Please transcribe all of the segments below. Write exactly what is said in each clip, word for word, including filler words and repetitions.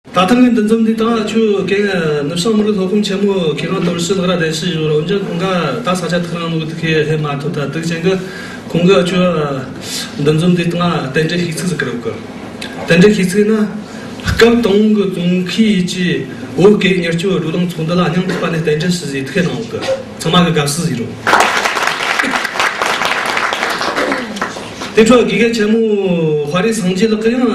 ད་ཐེངས་ཀྱི་འདུ་འཛོམས་འདི་དང་ཁྱོད་གན་ནུབ་བྱང་མི་རིགས་སློབ་གྲྭ་ཆེན་མོ་མཁས་དབང་དོར་ཞི་ལགས་ར་གདན་ཞུས་ཡོད་ར། འོན་ཀྱང་ཁོང་ག་ད་ས་ཆ་ཐག་རིང་ནོ་དེ་གི་ཕེབས་མ་ཐུབ། ད་དེ་རྐྱེན་གི་ཁོང་གིས་ཁྱོད་འདུ་འཛོམས་འདི་དང་རྟེན་འབྲེལ་ཤིས་ཚིག་ཟིག་བསྐུར་ཡོད་གི། རྟེན་འབྲེལ་ཤིས་ཚིག་ན། སྐབས་དང་པོ་གི་ཙོང་ཁའི་ཡུལ་གྱི་བོད་སྐད་མྱུར་སྐྱོབ་བགྲོ་གླེང་ཚོགས་འདུ་ལ་སྙིང་ཐག་པ་ནས་རྟེན་འབྲེལ་ཞུ་ཟེར་ཐུགས་གནང་ཡོད་གི། ཚང་མ་གིས་དགའ་བསུ་ཟིག་རོ། དེ་འཕྲོ་དགེ་རྒན་ཆེན་མོ་དཔའ་རིས་སངས་རྒྱས་ལགས་ཀྱིས་ཡང་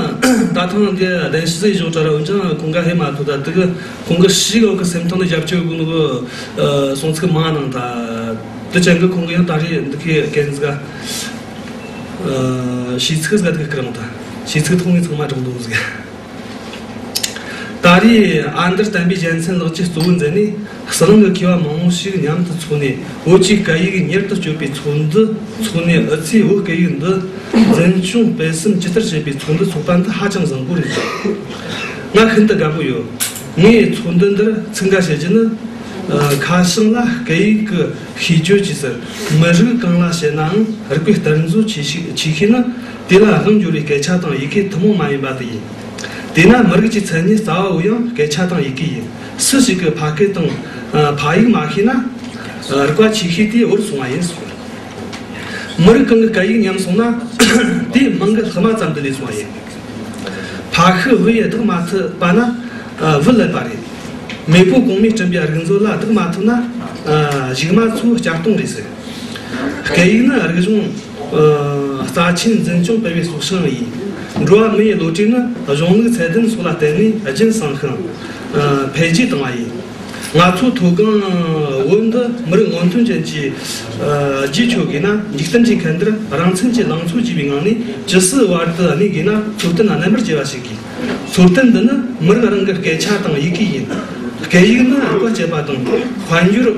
ད་ཐེངས་འདི་གདན་ཞུ་ཟིག་ཞུས་ཡོད་ར། འོན་ཀྱང་ཁོང་ག་ཕེབས་མ་ཐུབ། ད་དེ་གི་ཁོང་གིས་ཞེ་གི་སེམས་གཏིང་ནས་རྒྱབ་སྐྱོར་གི་ནོ་གི་ཨ་གསུང་ཚིག་མང་གནང་། ད་དེ་རྐྱེན་གི་ཁོང་གིས་ཡང་ད་རེས་འདི་གི་གན་ཟིག་ག་ཨ་ཤིས་ཚིག་ཟིག་ག་དེ་གི་བསྐུར་ཡོང་། ད་ཤིས་ཚིག་ཐོག་ནས་ཚང་མ་སྒྲོག་འདུག་ཟིག། ད་རེས་ཨ་འདར་བསྟན་པའི་རྒྱལ་མཚན་ལགས་ཀྱིས་གཙོ་བོ་མཛད་ནས་ཟི་ལིང་གི་མཁས་པ་མང་པོ་ཞིག་མཉམ་དུ་ཚོགས་ནས་བོད་ཀྱི་སྐད་ཡིག་མྱུར་དུ་སྐྱོབ་པའི་ཚོགས་འདུ་འཚོགས་ནས། ཨུ་ཚོས་བོད་སྐད་ཡིག་འདི་འཛིན་སྐྱོང་སྤེལ་གསུམ་ཇི་ལྟར་བྱེད་པའི་ཚོགས་འདུ་འཚོགས་པ་འདི་ཧ་ཅང་བཟང་པོ་རེད། ང་ཤིན་ཏུ་དགའ་པོ་ཡོད། ངས་ཚོགས་འདུ་འདིར་ཚིག་འགའ་བཤད་རྒྱུ་ནི། ཨ་ཁ་བྱང་ལ་སྐད་ཡིག་གི་ཤིས་བརྗོད་ཅེས་ཟེར། མི་རིགས་གང་ལ་བཤད་ནའང་རིག་པའི་གཏེར་མཛོད་ཆེ་ཤོས་ཆེ་ཤོས་ནི་དེ་ལ་དབང་འབྱོར་བའི་སྐད་ཆ་དང་ཡི་གེ་ཐུན་མོང་མ་ཡིན་པ་དེ་ཡིན། དེས་ན་མི་རིགས་ཀྱི་མཚན་ཉིད་རྩ་བ་བོ་ཡང་སྐད་ཆ་དང་ཡི་གེ་ཡིན། སུ་ཞིག་གིས་ཕ་སྐད་དང་ཨ་ཕ་ཡིག་མ་ཤེས་ན། ཨ་རིག་པ་ཆེ་ཤོས་དེ་བོར་སོང་བ་ཡིན་གསུངས། མི་རིགས་གང་གི་སྐད་ཡིག་ཉམས་སོང་ན་དེ་མིང་གི་ལྷག་མ་ཙམ་དུ་ལུས་སོང་བ་ཡིན། ཕ་ཤུལ་བུ་ཡིས་བདག་མ་ཐུབ་པ་ན་ཨ་བུ་ལེགས་པ་རེད། མེས་པོ་གོང་མས་བསྐྲུན་པའི་རིག་མཛོད་ལ་བདག་མ་ཐུབ་ན་ཨ་གཞུག་མ་ཚོ་གཅར་རྡུང་རེད་ཟེར། སྐད་ཡིག་ནི་རིག་གཞུང་ཨ་རྩ་ཆེན་འཛིན་སྐྱོང་སྤེལ་བའི་སྲོག་ཤིང་ཡིན། འགྲོ་བ་མི་ཡི་བློ་གྲོས་ནི་གཞུང་ལུགས་ཚད་ལྡན་སོགས་ལ་བརྟེན་ནས་རྒྱུན་བསྲིངས་ཤིང་ཨ་འཕེལ་རྒྱས་བཏང་བ་ཡིན། ང་ཚོ་མཐོ་སྒང་བོད་འདི་མི་རིགས་སྔོན་ཐོན་ཅན་གྱི་ཨ་རྒྱུས་ཆོད་དགོས་ན། འཇིག་རྟེན་གྱི་འགན་འདིར་རང་མཚན་གྱི་ལང་ཚོ་རྒྱས་པའི་ངང་ནས་ཇི་སྲིད་བར་དུ་གནས་དགོས་ན། འཚོ་རྟེན་རྣམ་པར་རྒྱལ་བ་ཞིག་དགོས། འཚོ་རྟེན་འདི་ནི་མི་རིགས་རང་གི་སྐད་ཆ་དང་ཡི་གེ་ཡིན། སྐད་ཡིག་ནི་རིག་པ་སྐྱེད་པ་དང་དཔལ་འབྱོར།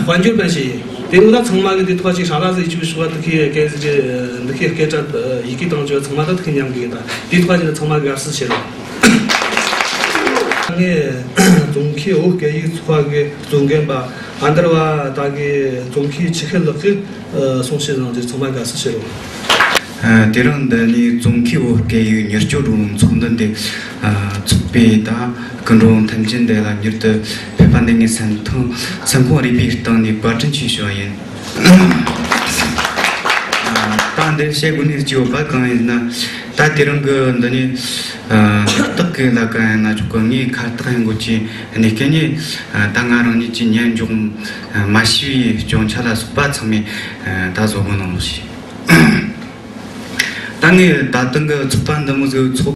དཔལ་འབྱོར་སྤེལ་ཞིང་། དེ་ནོ་ད་ཚང་མ་གིས་དེ་ཐོག་ཅིག་ཧྲ་ལ་ཟིག་ཅིག་ཞུ་བ། དེ་གི་སྐད་ཟིག་འདི་གི་སྐད་ཆ་ཡི་གེ་དང་བཅས་ཚང་མ་ད་དེ་གི་མཉམ་གི་ད་དེ་ཐོག་ཅིག་ཚང་མ་གིས་དགའ་བསུ་བྱེད་རོགས། ངས་ཙོང་ཁའི་བོད་སྐད་ཡིག་ཚོགས་པ་གི་གཙོ་འགན་པ་ཨ་འདར་བ་ད་གི་ཙོང་ཁའི་ཆི་ཁེ་ལགས་ཀྱིས་ཨ་གསུང་བཤད་གནང་རྒྱུར་ཚང་མ་དགའ་བསུ་བྱེད་རོགས། ཨ་དེ་རིང་འདི་ནས་ཙོང་ཁའི་བོད་སྐད་ཡིག་མྱུར་སྐྱོབ་བགྲོ་གླེང་ཚོགས་འདུ་འདི་ཨ་འཚོགས་པའི་ད་སྐུ་མགྲོན་ཐམས་ཅད་འདི་ལ་མྱུར་དུ་ཕེབས་པ་འདི་ངའི་སེམས་ཐང་སེམས་ཁོང་རུས་པའི་གཏིང་ནས་བཀའ་དྲིན་ཆེ་ཞུ་བ་ཡིན། ཨ་ད་འདིར་བཤད་དགོས་ནི་ཅི་ཡོད་པ་གང་ཡིན་ན། ད་དེ་རིང་གི་འདི་ནས་ཨ་ཁ་བཏགས་ཀྱི་ལ་ཀ་ཡིན་ན་ཆོག་གི། ངས་ཁ་བཏགས་ཡིན་དགོས་ཀྱི་གནས་སྐབས་ནས་ཨ་ད་ང་རང་ཉིད་ཀྱི་ཉན་འཇོག་མ་ཤེས་པའི་སྐྱོན་ཆ་ལ་སོགས་པ་ཚང་མས་ཨ་ད་བཟོད་སྒོམ་གནང་རོགས་ཞུ། ད་ངས་ད་ཐེངས་གི་ཚོགས་པ་འདི་མོ་ཟིག་ཚོགས།